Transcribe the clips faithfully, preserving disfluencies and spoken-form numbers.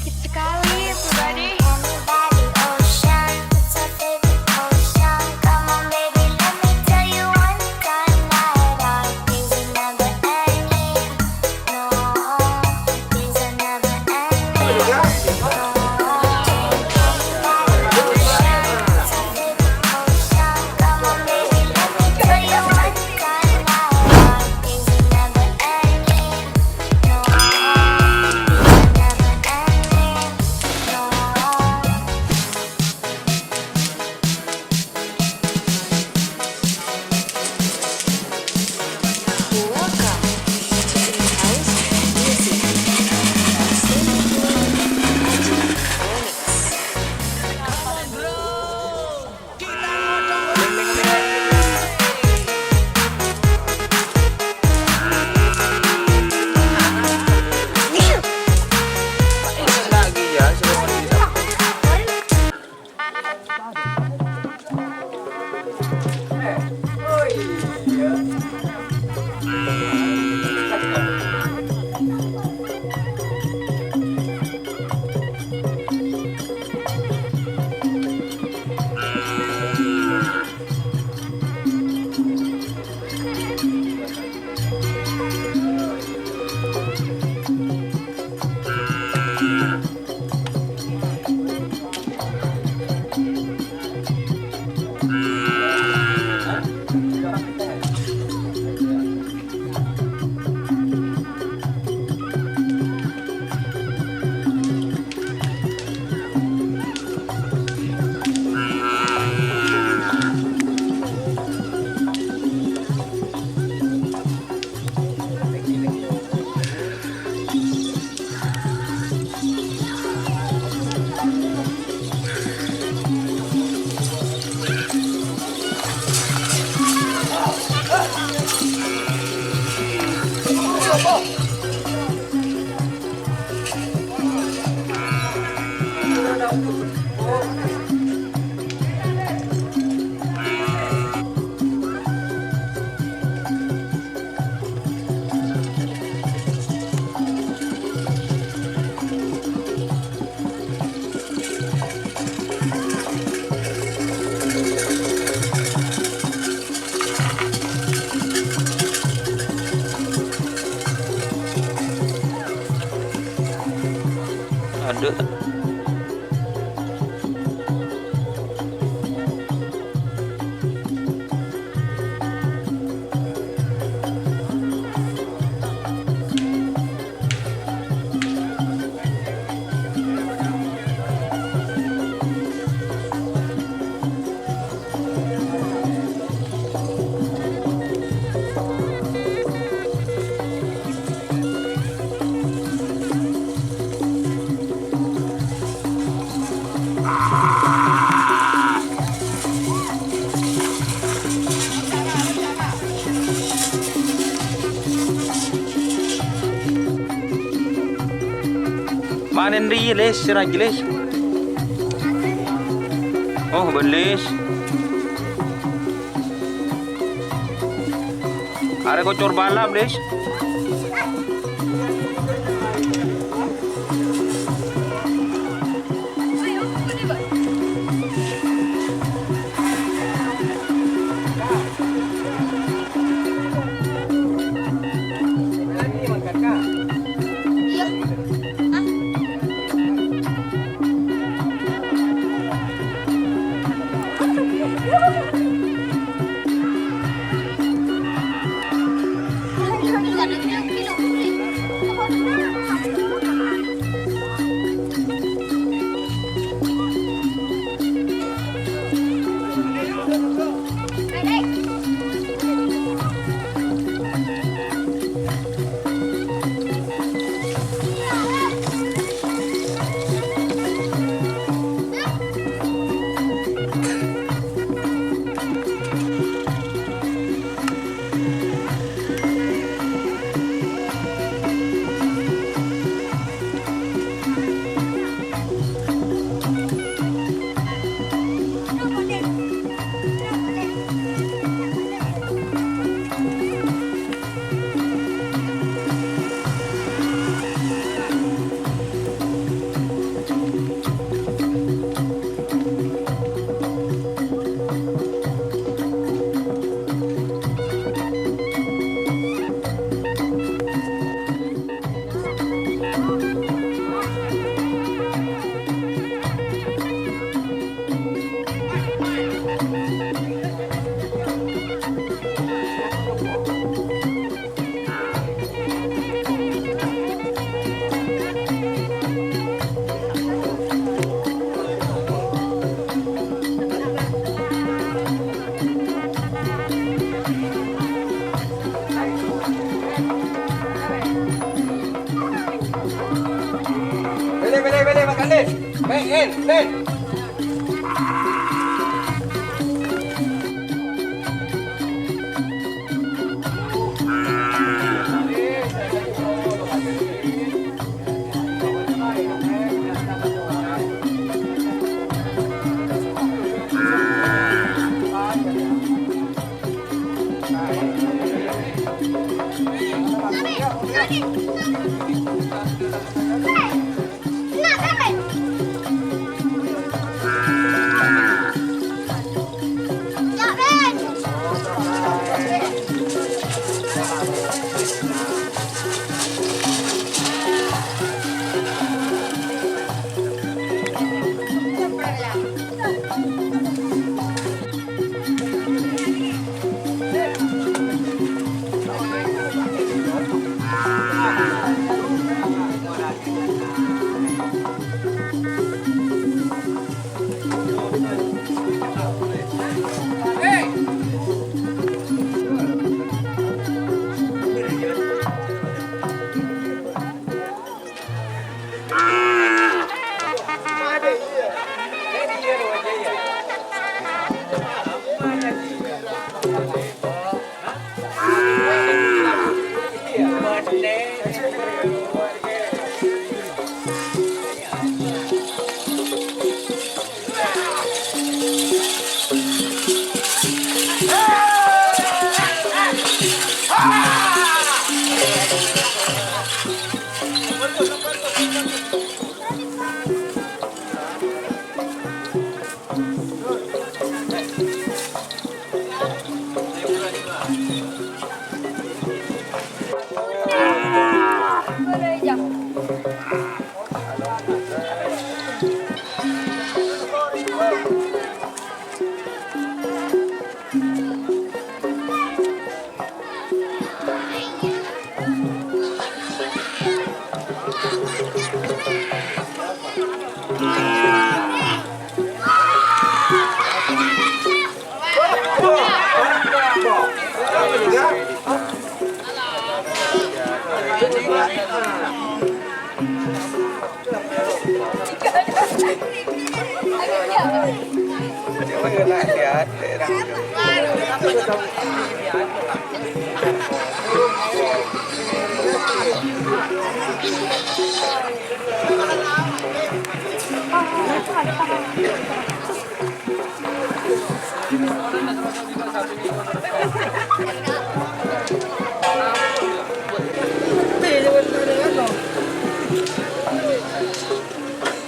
It's Kali, everybody. Anybody ocean, it's our favorite ocean. Come on, baby, let me tell you one time that our days are never ending. No, our days are never ending. No, anybody ocean, it's our favorite ocean. Come on, baby, let me tell you one time that our days are never ending. Welcome to Greenhouse Music. Hosted by Aji Onyx. Adhu. Manen ri, Lis, sè rajâ, Lis. Oh, bâ'na, Lis. Arèya kocor bâlâ, Lis.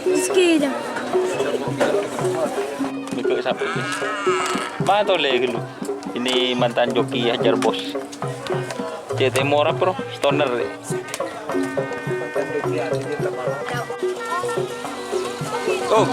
Rizky, jang. Mèghâ' sapè, ghi? Ma' tolè ghâllu. Ini mantan joki hajar bos. Cè' tèmor apa, Bro? Stoner, ya? Oh.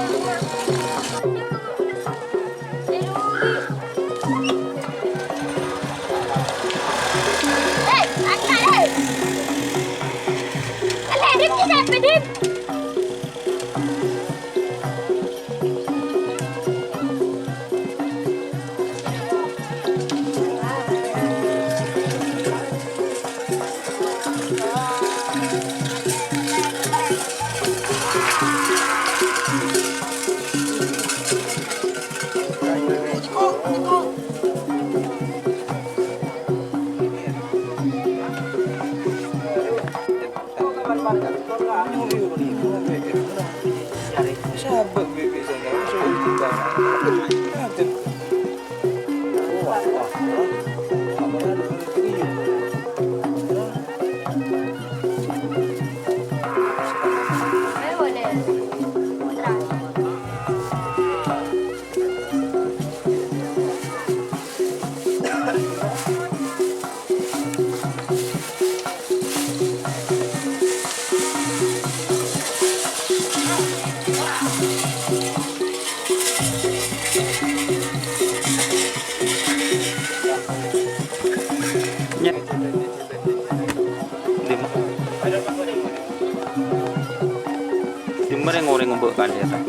Dimma rèng-orèng mbok kalèra?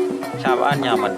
Sapa'an nyaman?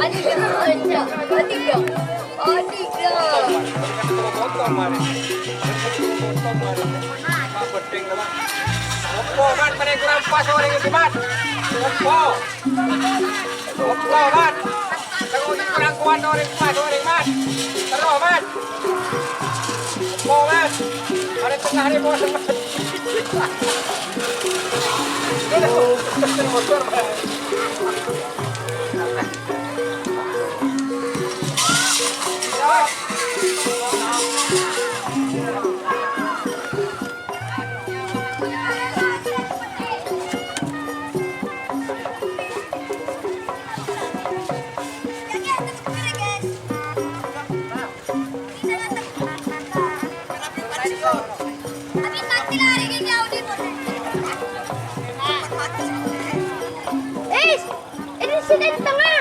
Adiga, adiga, adiga. Opo, Mat, mene kurang pas orèng iki, Mat. Opo. Opo, Mat. Kamu ini kurang kuat orèng, Mat, orèng, Mat. Terus, Mat. Opo, Mat. Ada tengah hari, Bos, Mat. Ini motor, Mat. Is, ini sini di tengah.